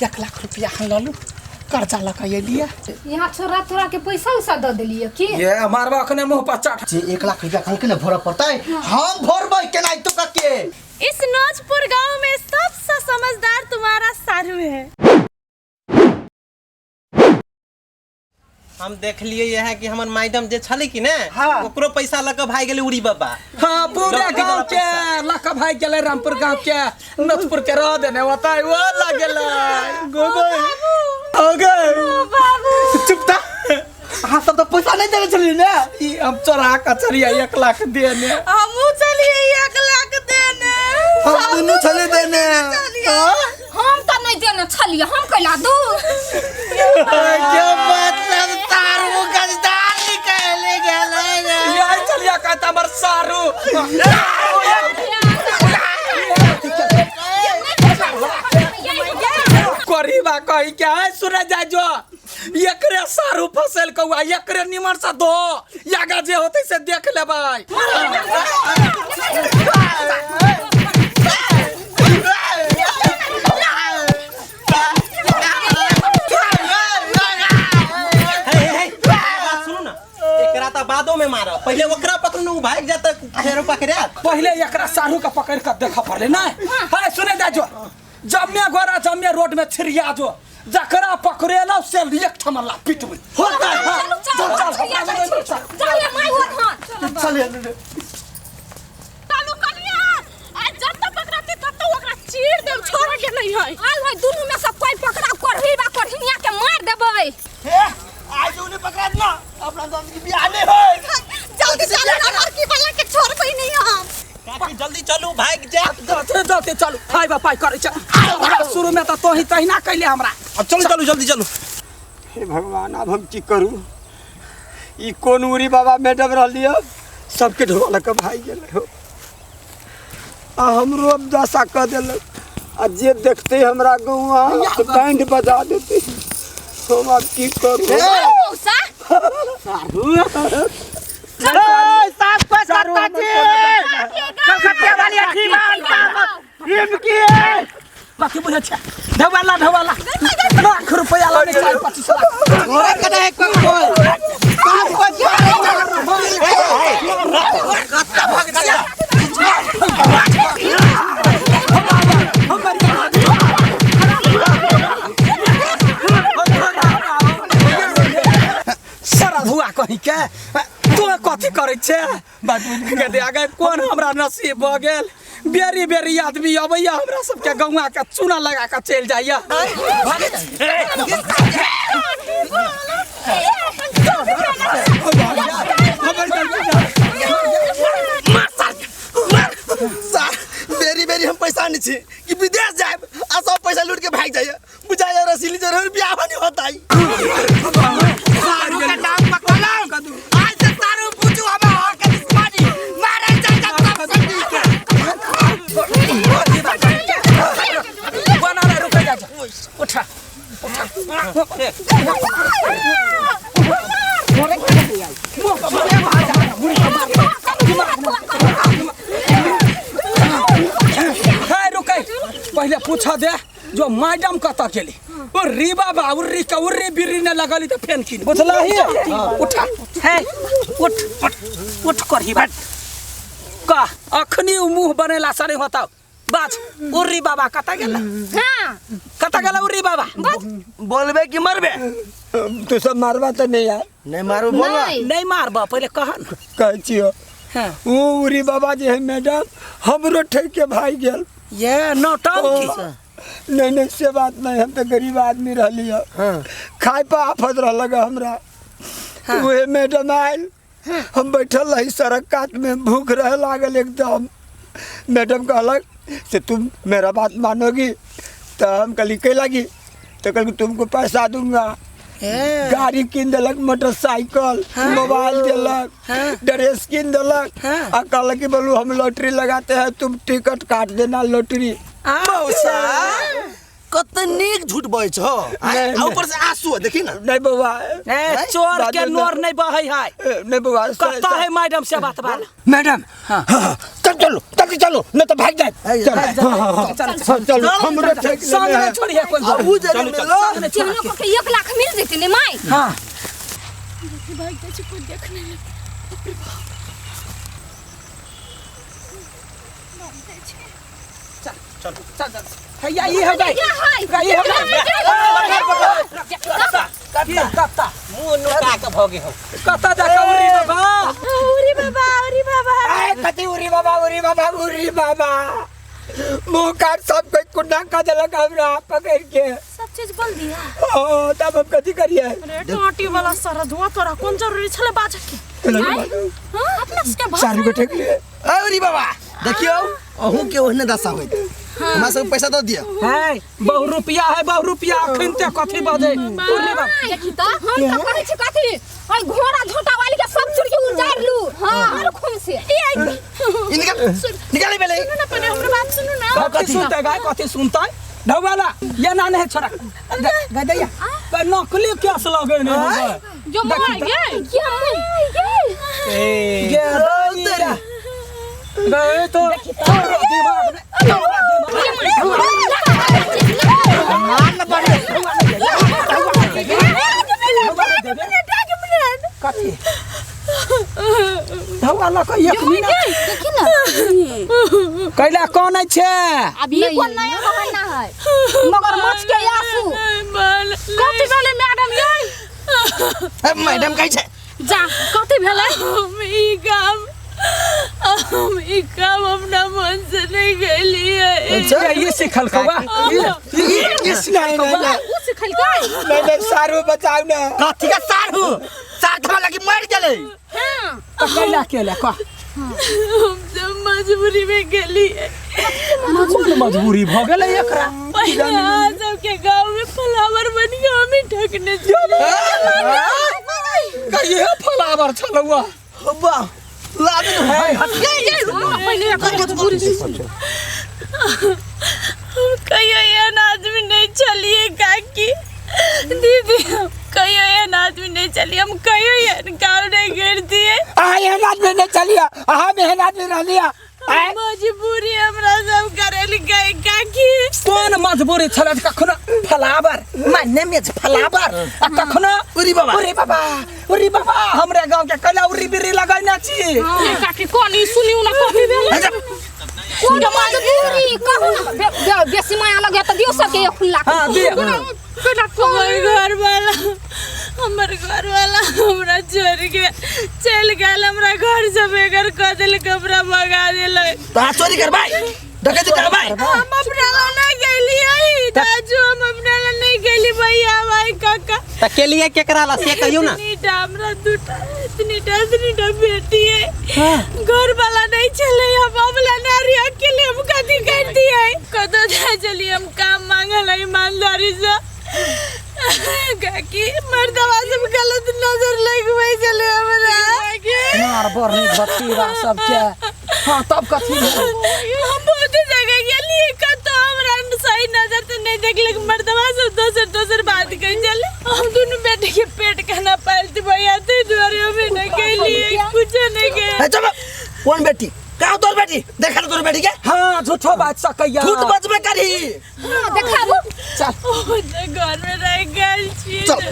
1 लाख रुपया हम ललू, कर्जा लऽ कऽ एलियै। यहाँ छोरा तोरा के पैसा उसा दऽ देलियै की? ये मारबा अखने मुँह पर चाट। जे 1 लाख रुपया कहलकै ने भरऽ पड़तै, हम भरबै केनाहितो कऽ के। इस नोजपुर गांव में सबसे समझदार तुम्हारा सारू है। हम देखलिए यह कि हमर मैडम जे छलै कि ने, ओकरो पैसा लऽ कऽ भागि गेलै उड़ी बाबा। हाँ, पूरा लौटरी गांव वाला के पैसा। लख भाई गेलै, रामपुर गांव के नथपुर के रह देने होता है वो लगेलै गोबर हो गए। बाबू। चुप था। अहाँ सब तऽ पैसा नहि देने छलियै ने। ई हम चोरा के चलिए 1 लाख देने। हमू चलिए 1 लाख देने। हम दुनू छलियै देने। हाँ? हम तऽ नहि देने छलियै, हम कैला दू? के मतलब तारू गजदार निकलि गेलै रे। ये चलिए कहता हमर सारू। करीबा कही क्या है, सुने जा जो एकरे सारू फसल कौआ, एकरे निमन से दो यागा जे होते से देख लेबै। हे हे हे, बात सुनू ना, एकरा तऽ बादो में मारब, पहिले ओकरा पकड़ू ने, उ भागि जात फेरो पकड़ायत। पहिले एकरा सारू के पकड़ के देख पड़ले ना है। सुने जा जो जम्मे गोरा जम्मे रोड में छिड़िया जो जकरा पकड़ेलौ से एक ठमा ला पिटबै होता है। हाँ, चलू चलू। चल, चल, चल, चल, माय होत हन। चलिए। चालू कलिया आ जब तक पकड़ाती तब तक ओकरा चीर देब, छोड़ के नहीं है। आइ है दुनू में से कोई पकड़ा, करही बा करहिनिया के मार देबै। हे, आज उन्हें पकड़ा ना अपना दोस्त की बियाह नहीं होय। जल्दी चलो ना, लड़की वाला के छोड़बै नहीं हम। काकी, जल्दी चलू, भागि जायत। जाते जाते चलू, हाय बापाई करै छै। शुरू में तऽ तोही तहिना कैले हमरा। अब चलू चलू, जल्दी चलू। हे भगवान, आब हम की करू? ई कोन उरी बाबा मैडम रहली है, सबके ढोआ लऽ कऽ भागि गेलै हो आ हमरो अब दशा कऽ देलक आ जे देखते हमरा गौआ तऽ बैंड बजा देते। हम आब की करू? मौसा। सारू कलकतिया वाली अथी बाकी बुझै छै, ढवाला ढवाला लाख रुपया लाने चाहे 25 लाख। घोड़ा कने है कोई बाप को कत्ता भाग जा। सरधुआ कहीं के तू कथी करै छै के दे आगे? कोन हमरा नसीब भऽ गेल? बेरी बेरी आदमी अबैया हमरा सबके गौआ के चूना लगा के चलि जाइया। सार, बेरी बेरी हम पैसा नहीं छी कि विदेश जाए आ सब पैसा लूट के भाग जाइए। बुझाइए रसीली जरूर बियाह नहीं होता है। सारू के नाम पर कलंक, आज से सारू पूछू हम के दुश्मनी मारे जाए सब संगी के। बना ले, रुक जा, उठा उठा। हे, रुकै, पहिले पूछ दे जो मैडम कतऽ गेली? ओ रीबा बा उर्री के उर्री बिर्री ने लगली तऽ फेन की बुझलही? उठा हे, उठ उठ उठ, करही बात का अखनी उ मुंह बनेला सरे होता। बाज, उर्री बाबा कतऽ गेला? हाँ। कतऽ गेला उर्री बाबा? बोलबे कि मरबे? तू सब मारबा तऽ नहीं यार। नहीं मारू, बोलबा। नहीं। नहीं मारबा, पहिले कह न। कहै छियो। हाँ। ऊ उरी बाबा जे है मैडम, हमरो ठेक के भागि गेल। ये नौटंकी। नहीं नहीं, से बात नहीं, हम तो गरीब आदमी रहली है, खाए पर आफत रहलक हमरा। उहे मैडम आयल, हम बैठल रही सड़क कात में, भूख रहे लागल एकदम। मैडम कहलक से तुम मेरा बात मानोगी? तो हम कहली कै लागी? तो कहलक तुमको पैसा दूंगा। गाड़ी कीन देलक, मोटरसाइकिल, मोबाइल देलक, ड्रेस कीन देलक आ कहलक कि बोलू हम लॉटरी लगाते हैं, तुम टिकट काट देना लॉटरी। मौसा। कते नीक झूठ बजै छौ। नहीं, आ ऊपर से आंसू है, देखी ना। नहीं बउआ। ए, चोर के नोर नहीं बहै है। नहीं बउआ। कतऽ है मैडम से बात बात? मैडम, हाँ, तब चलो जल्दी चलो नहीं तो भाग जाए। चल हाँ हाँ हाँ चलो हमरे ठेक संग लेने नहीं है। छोड़िए कोई अब उ जरे मिलो। संग नहीं केहनो छोड़ा के 1 लाख मिल जेतै ने माय। हाँ। भाग जाइ छै, कोई देख नहीं ले। चल चल चल, हैया ई हो गई। क्या है? ये हो गई। कत्ता मुंह नुका के भगे हो। कत्ता जा कौरी बाबा। उरी बाबा, उरी बाबा। आए कथी उरी बाबा उरी बाबा उरी बाबा, मुंह काट सब कोई कुंडा का देलक हमरा पकड़ के। सब चीज बोल दिया। ओ तब हम कथी करिए? अरे टोटी वाला सारा धुआं, तोरा कोन जरूरी छले बाजे के? हां, अपना सबके भाषा। चारू के ठेक लिए। अरे बाबा देखियो, अहूँ के ओहने दशा होइत, हमरा सब पैसा दऽ दिअ। है बहु रुपया है, बहु रुपया अखन ते कथी बजे उरी बाबा। देखी त हम त कहै छी कथी, ओइ घोड़ा झोटा वाली के सब चुरकी उजाड़ लू। हां, और खून से ए आई। निकाल निकाले पहले। सुनू ना, पहले हमरो बात सुनू ना। कथी सुनते गाय, कथी सुनते ढौवाला ये ना नहीं छोड़ा गदैया नकली कैस लगे ने हो। जो मार गए। ये माय ये। गे दैया गए तो तोरा दिमाग में, तोरा दिमाग में कथी ढौवाला का एक मिनट। देखी ना। कैला कौन छै? अभी कोन नया बहाना है? मगरमच्छ के आंसू। कथी भेलै मैडम यै? ए, मैडम कहै छै। जा, कथी भेलै? हम ई काम अपना मन से नहीं गेलियै। अच्छा। ये सिखल कौवा, ये नहीं नहीं नहीं। उ सिखलकै। नहीं नहीं, सारू बचाओ ना। कथी का सारू? सार थमा लगी मर गेलै। हां। तो कैला केला कह। हम सब मजबूरी में गेलियै। कोन मजबूरी भ गेलै एकरा? पहिले अहाँ सबके गाँव में फ्लावर बन के हम ही ठकने छलियै। कहिए फलावर छलौआ। वाह लादे तो है। पहिले एकर मजबूरी सुनू। हम कहियो एहन आदमी नहीं छलियै काकी, दीदी, हम कहियो एहन आदमी नहीं छलियै, हम कहियो एहन काम नहीं करतियै। अहाँ एहन आदमी नहीं चलिया, अहाँ एहन आदमी रहलिया। मजबूरी हमरा सब करेल गए काकी। कोन मजबूरी छलै? कखनो flower my name is flower आ कखनो उरी बाबा। उरी बाबा उरी बाबा, हमरे गांव के कैला उरी बिरी लगैने छी? ए काकी, कोन ई सुनियौ ना, कथी भेलै? कोन मजबूरी कहू ना, बेसी माया लगे त दियौ सबके 1 लाख। हाँ दिअ। हमर घर वाला, हमर घर वाला हमरा छोड़ के चल गेल, हमरा घर से बेघर कऽ देलक, हमरा भगा देलक। तो हाथ चोरी करबै, डकैती करबै? हम अपना ला नहीं गेलियै दाजू, हम अपना ला नहीं गेली भैया, भाई, काका। त के लिए, केकरा ला से कहियो ना। इतनी टा हमरा दूटा, इतनी टा इतनी टा बेटी है, घर वाला नहीं चले, हम अबला नारी अकेले हम कथी कर दिए? कतो जाय चली हम काम मांगल है ईमानदारी से काकी, मर्दवा सब गलत नजर लगबै छलै हमरा। मार बरनी भतीरा सबके। हाँ, तब कथी भेल? हम बहुत जगह गेलियै, कतौ हमरा सही नजर से नहीं देखलक, मर्दवा सब दोसर दोसर बात कहै छलै। हम दुनू बेटी के पेट केना पालती भैया? ताहि दुआरे हम नहि गेलियै, कुछो नहीं गए। ए चुप, कोन बेटी? कहाँ तोर बेटी? देखा तोर बेटी के। हाँ, झूठो बात सकैया। झूठ बचबे करी। हाँ, देखाबू। चल। ओ तऽ घर में रह गेल छी। चल। चल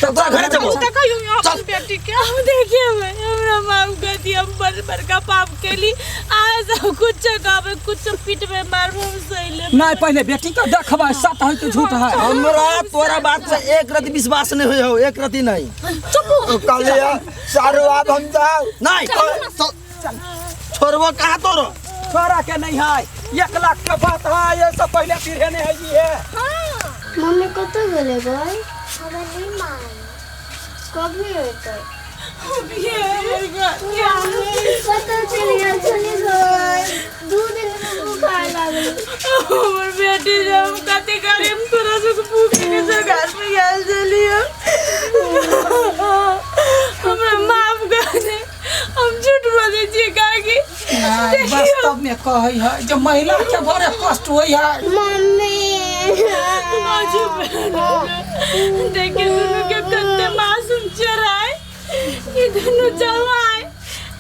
तोरा घरे चलो। देखियौ अपन बेटी के हम देखेबै। हमरा माफ कर दिअ, हम बड़ बड़का पाप केली। अहाँ सब कुछो कहबै, कुछो पीटबै, मारबै, हम सहि लेबै। नहीं, पहले बेटी के देखबै, सत है कि झूठ है। हमरा तोरा बात से एक रति विश्वास नहीं होय हो, एक रति नहीं। कहलिया सारू आब हम जाओ। नहीं, चल, छोड़बो कहाँ तोरो? छोरा के नहीं है, 1 लाख के बात है, ये सब पहले फिर नहीं है ये है। मम्मी कतऽ गेलै गै? हमरा नहि मालूम, कभी एतै। मम्मी कतऽ चलि गेल छली गै? 2 दिन में बुखार लागल। हमर बेटी, जब हम कथी करी? हम तोरा सबके भूख के घर में गेल छलियै। हमरा माफ कर दे, हम झूठ बजै छियै काकी। नहीं, वास्तव में कहै है जो महिला के बड़े कष्ट होइ है। मम्मी। देखिए दुनू के कते मासूम चेहरा है। ई दुनू जवान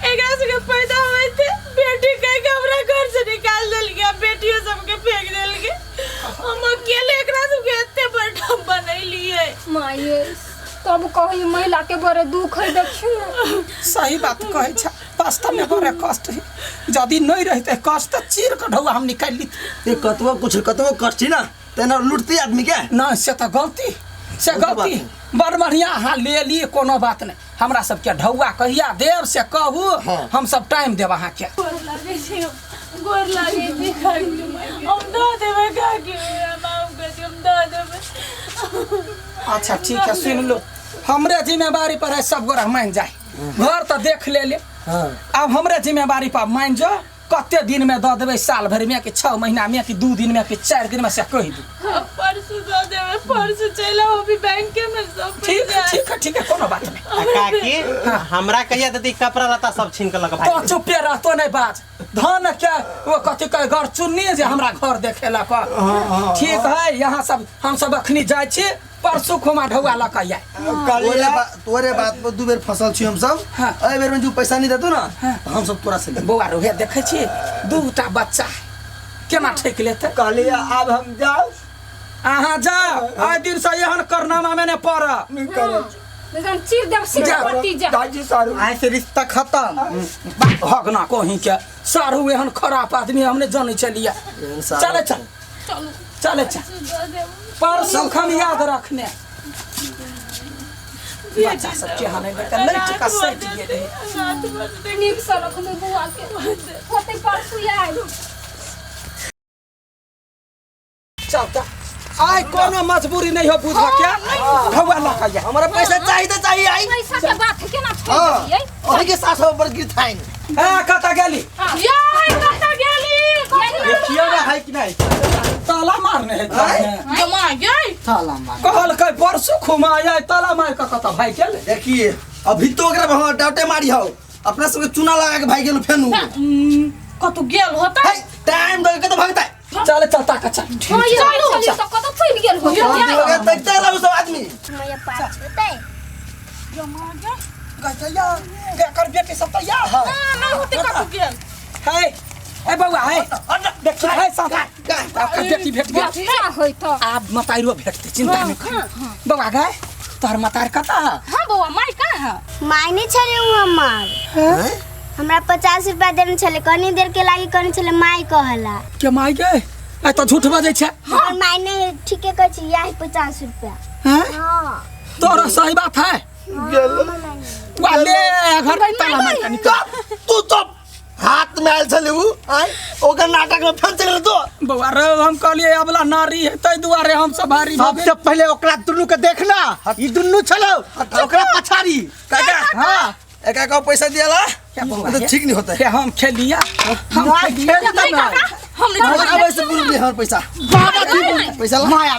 एकरा सबके पैदा होते बेटी कह के हमरा माये तब कही महिला के बड़े दुख है देखियो ने। सही बात कहै छ, वास्तव में बड़े कष्ट है। यदि नहीं रहते कष्ट त चीर के ढौआ हम निकालि लीती। ये कतबो कुछ कतबो कष्ट ना तेना लूटती आदमी के ना से त गलती से गलती बात गलती। बड़ बढ़िया अहाँ ले ली, कोनो बात नहीं। हमरा सबके ढौआ कहिया देव से कहू, हाँ। हम सब टाइम देब अहाँके। गोर लागे छी, गोर लागे छी काकी, हम दऽ देबै काकी, माफ कर दियौ, हम दऽ देबै। अच्छा ठीक है, सुन लो, हमरे जिम्मेवारी पर है सब गोरा मान जाए। घर तो देख ले ले, अब हमरे जिम्मेवारी पर मान जो कते दिन में दऽ देबै, साल भरि में कि 6 महीना में कि 2 दिन में कि 4 दिन में, से कहि दू। परसू दऽ देबै, परसू चलि आउ अभी बैंके में सब ठीक पैसा। है ठीक है ठीक है, कोनो बात नहीं। आ काकी हमरा कहिया देती कपड़ा लत्ता सब छीन के लऽ के तो भागि चुपे रहतो नहीं बाज धन के वो कथी कहे घर चुन्नी जे हमरा घर देखे लक। ठीक है, यहाँ सब हम सब अखनी जाइ छी, परसू खुमा ढौआ लऽ के आइ। तोरे तोरे बात पर 2 बेर फसल छी हम सब। हाँ। एहि बेर में जो पैसा नहीं देतो ना हम सब तोरा से लेब। बौआ रो देखै छी 2टा बच्चा केना ठकि लेतै। कहलिए आब हम जाउ, अहाँ जाउ, आइ दिन से एहन करनामा में नहि पड़ब। नहीं करै एकदम चीर देब सीधा पट्टी जा। दादी सारू आइ से रिश्ता खत्म। भगना कहीं के सारू एहन खराब आदमी हमने जानै छलियै। चले चल चले चल, परसू हम याद रखने। बच्चा सब के हने लैट का सटि गेलै। नीक से रखबै बौआ के, होतै परसू आइ। चल त आइ कोनो मजबूरी नहीं हो बुझ के ढौआ लऽ के आइ। हमरा पैसा चाहिए तो चाहिए आई। पैसा के बात है केना छोड़ हाँ देलियै? ओही के सास पर गिर थाइन। ए कतऽ गेली? यार कतऽ गेली? देखियौ ने है कि नहीं। ताला मारने है जमा गई ताला मार कहलकै परसू खुमा आइ, ताला मार के कतऽ भागि गेलै? देखिए अभी तो ओकरा हम डांटे मारी हौ, अपना सबके चूना लगा के भागि गेल फेनु। कतौ गेल होतै? है टाइम दऽ के कतऽ भागतै? चल चल ताका चल। हाँ ये चलू तऽ कतऽ चलि गेल होतै? देखते रहू सब आदमी। मैया पाँच होतै। गैया एकर बेटी सब तैयार है। ना होतै कतौ गेल। है ए बौआ है देखी है साथा एकर बेटी भेट गेल। बच्चा होइ तऽ आब मताइरो भेटतै, चिंता नहि कर। बौआ गए तोहर मतार कतऽ है? हाँ बौआ माय कहाँ है? माय नहीं छलै उ हमर। हमरा 50 रुपया देने छलै, कनी देर के लागी कहने छलै माय कहला। के माय गे? आइ तऽ झूठ बजै छै। हमर माय नहीं ठीके कहै छै, यही 50 रुपया। हैं? हाँ तोरा सही बात है? वाले घर ताला मार के निकल। तू चुप, हाथ में आयल छलै उ आय ओकर नाटक में फंस गेल तो। बौआ रे हम कहलिए अबला नारी है तै दुआरे हम सब भारी भऽ सबसे पहले ओकरा दुनू के देखना, ई दुनू छलो ओकरा पछाड़ी। काका हां एका का पैसा दियाला तो ठीक नहीं होता के हम खेलिया, हम खेलिया खेलता ना। हम नहीं हमर आबै से बुझ ले हमर पैसा। बाबा जी पैसा ला। माया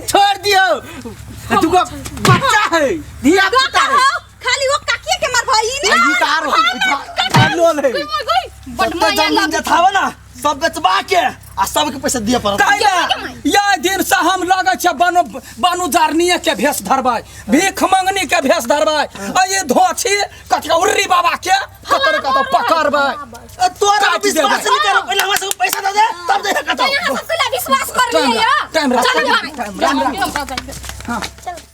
छोड़ दियो, दुगो बच्चा है धिया पुता है। खाली वो काकिए के मार भाई ई तारो लोल है। बड जत्ते माया जमीन जथाव ना सब बेचबा के आ सबके पैसा दिए पड़त। काहे या दिन से हम लगै छै बनु बनु जारनीय के भेष धरबै, भीख मंगनी के भेष धरबै, आ ये धोछी कथी उर्री बाबा के कतरे कतौ पकड़बै। तोरा काटि विश्वास देबै। नहीं करो, पहले हमरा सबके पैसा दे दे तब दे कतौ। यहाँ सबके ला विश्वास कर लियै। टाइम राख, चलू टाइम भाई। राख, टाइम राख। चलू।